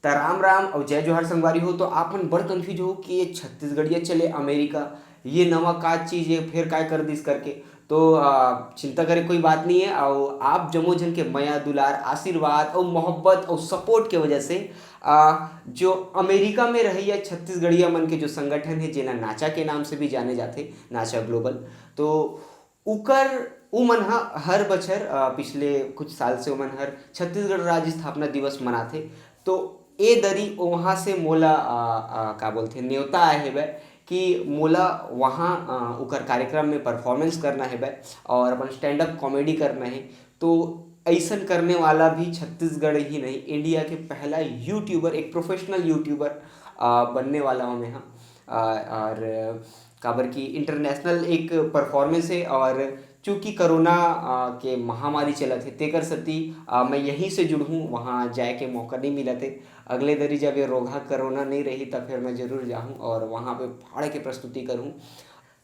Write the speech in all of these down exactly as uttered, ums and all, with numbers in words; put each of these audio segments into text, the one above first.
त राम राम अउ जय जोहार संगवारी हो। तो आप मन बड़ कन्फ्यूज हो कि ये छत्तीसगढ़िया चले अमेरिका, ये नवा का चीज है, फिर काय कर दिस करके। तो आ, चिंता करे कोई बात नहीं है। और आप जम्मो झन के मया दुलार, आशीर्वाद और मोहब्बत और सपोर्ट के वजह से आ, जो अमेरिका में रहइया छत्तीसगढ़िया मन के जो संगठन है, जेला नाचा के नाम से भी जाने जाथे, नाचा ग्लोबल, तो उकर उमन ह हर बछर आ, पिछले कुछ साल से उमन हर छत्तीसगढ़ राज्य स्थापना दिवस मनाथे। तो ए दरी वहाँ से मोला आ, आ, का बोलथे, न्योता आए हेबे कि मोला वहाँ आ, उकर कार्यक्रम में परफॉर्मेंस करना हेबे और अपन स्टैंड अप कॉमेडी करना है। तो ऐसन करने वाला भी छत्तीसगढ़ ही नहीं, इंडिया के पहला यूट्यूबर, एक प्रोफेशनल यूट्यूबर आ, बनने वाला हूँ मैं। हाँ आ, और काबर कि इंटरनेशनल एक परफॉर्मेंस है और चूँकि कोरोना आ, के महामारी चलत हे, तेकर सेती आ, मैं यहीं से जुड़हूँ, वहाँ जाए के मौका नहीं मिलत हे। अगले दरी जब ये रोगहा कोरोना नहीं रही, तब फिर मैं जरूर जाहूँ और वहाँ पे फाड़ के प्रस्तुति करूँ।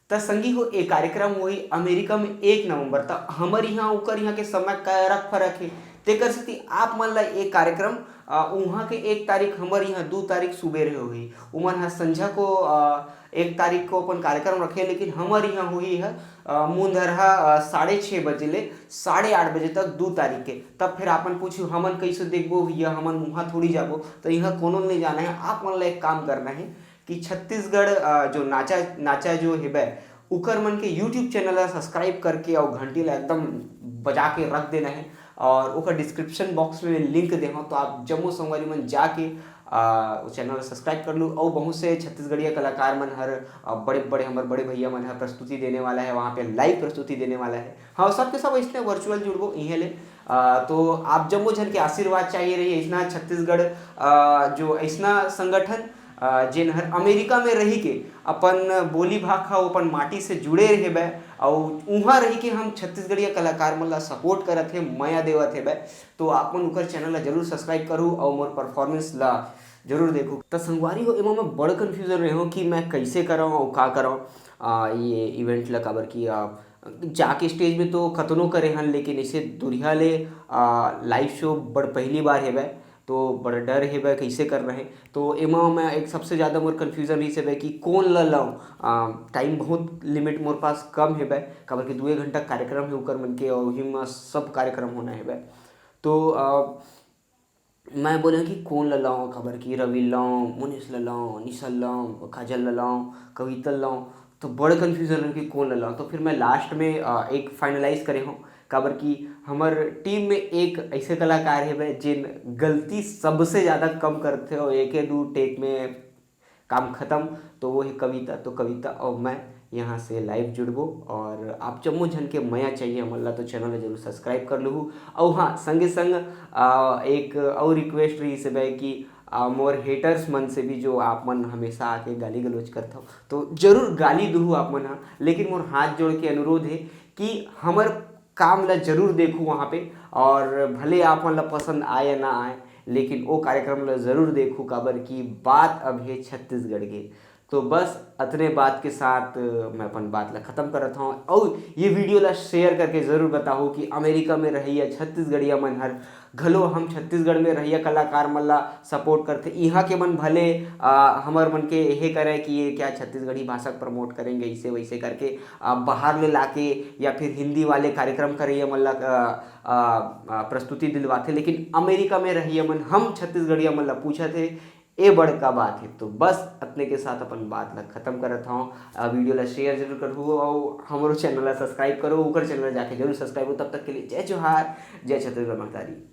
त संगी हो, ए कार्यक्रम होही अमेरिका में एक नवंबर। त हमर यहाँ उकर यहाँ के समय का रक फरक हे, तेकर सेती आप मन ला ए कार्यक्रम आ, उहाँ के एक तारीख, हमर यहाँ दू तारीख सुबेरे होही। उमन ह संझा को आ, एक तारीख को अपन कार्यक्रम रखे, लेकिन हमर यहाँ होही ह आ, मुंधरहा आ, साढ़े छः बजे ले साढ़े आठ बजे तक दू तारीख के। तब फिर आपन पूछू, हमन कैसे देखबो भैया, हमन उहाँ थोड़ी जाबो। तो यहाँ कोनो नहीं जाना है, आप मन ला एक काम करना है कि छत्तीसगढ़ आ, जो नाचा नाचा जो हेबे, उकर मन के यूट्यूब चैनल ला सब्सक्राइब करके और घंटी ला एकदम बजा के रख देना है। और ओकर डिस्क्रिप्शन बॉक्स में लिंक दे हूँ, तो आप जम्मो संगवारी मन जाके आ, चैनल ला सब्सक्राइब कर लू। और बहुत से छत्तीसगढ़िया कलाकार मन हर आ, बड़े बड़े हमर बड़े भैया मन हर प्रस्तुति देने वाला है, वहाँ पे लाइव प्रस्तुति देने वाला है। हाँ, सबके सब इसने वर्चुअल जुड़बो इहे ले। आ, तो आप जम्मो झन के आशीर्वाद चाहिए रही, इसना छत्तीसगढ़ आ, जो इसना संगठन आ, जेन हर अमेरिका में रही के अपन बोली भाखा, अपन माटी से जुड़े रहे बे, और उहाँ रही के हम छत्तीसगढ़िया कलाकार मन ला सपोर्ट करत हे, मया देवत हे बे। तो आप मन उकर चैनल ला जरूर सब्सक्राइब करू और मोर परफॉर्मेंस ला जरूर देखू। त संगवारी हो, एमा मैं बड़ कन्फ्यूजन रहे हूँ कि मैं कैसे करव और का करव आ, ये इवेंट ला, काबर कि आ, जाके स्टेज में तो कतनो करे हन, लेकिन इसे दुरिहा ले आ, लाइव शो बड़ पहली बार हेबे, तो बड़ डर हेबे कैसे करना है। तो एमा मैं एक सबसे ज़्यादा मोर कन्फ्यूजन रही से कि कौन ला लाऊं। आ, टाइम बहुत लिमिट मोर पास कम हेबे, काबर कि दुए घंटा कार्यक्रम है उकर मन के, और उही में सब कार्यक्रम होना हेबे। तो आ, मैं बोले कि कौन ला लाऊं, काबर कि रवि लाऊं, मुनीश ला लाऊं, निशा लाऊं, काजल ला लाऊं, कविता ला लाऊं, तो बड़ कन्फ्यूजन रहे कि कौन ला लाऊं। तो फिर मैं लास्ट में आ, एक फाइनलाइज करे हूँ, काबर कि हमर टीम में एक ऐसे कलाकार हेबे जेन गलती सबसे ज़्यादा कम करथे और एके दू टेक में काम खत्म। तो वो है कविता। तो कविता और मैं यहाँ से लाइव जुड़बो, और आप जम्मो झन के मया चाहिए हमन ला, तो चैनल ला जरूर सब्सक्राइब कर लूहू। और हाँ, संगे संग आ, एक और रिक्वेस्ट रही से बे कि आ, मोर हेटर्स मन से भी, जो आप मन हमेशा आके गाली गलौज करथव, तो जरूर गाली दूहू आप मन हा, लेकिन मोर हाथ जोड़ के अनुरोध है कि हमर काम ला जरूर देखू वहाँ पे, और भले आप मन ला पसंद आए या ना आए, लेकिन वो कार्यक्रम ला जरूर देखू, काबर कि बात अब है छत्तीसगढ़ के। तो बस अतने बात के साथ मैं अपन बात ला खत्म करत हूँ, और ये वीडियो ला शेयर करके जरूर बताओ कि अमेरिका में रहिया छत्तीसगढ़िया मन हर घलो हम छत्तीसगढ़ में रहिया कलाकार मन ला सपोर्ट करथे। इहाँ के मन भले आ, हमर मन के यहे करे कि ये क्या छत्तीसगढ़ी भाषा के प्रमोट करेंगे, इसे वैसे करके आ, बाहर ले लाके या फिर हिंदी वाले कार्यक्रम करइया मन ला आ, आ, आ, प्रस्तुति दिलवाथे, लेकिन अमेरिका में रहिया मन हम छत्तीसगढ़िया मन ला पूछत हे, ए बड़का बात है। तो बस अतने के साथ अपन बात ला खत्म करत हूँ। आ, वीडियो ला शेयर जरूर करहू और हमरो चैनल ला सब्सक्राइब करो, ओकर चैनल ला जाके जरूर सब्सक्राइब हो। तब तक के लिए जय जोहार, जय छत्तीसगढ़ महतारी।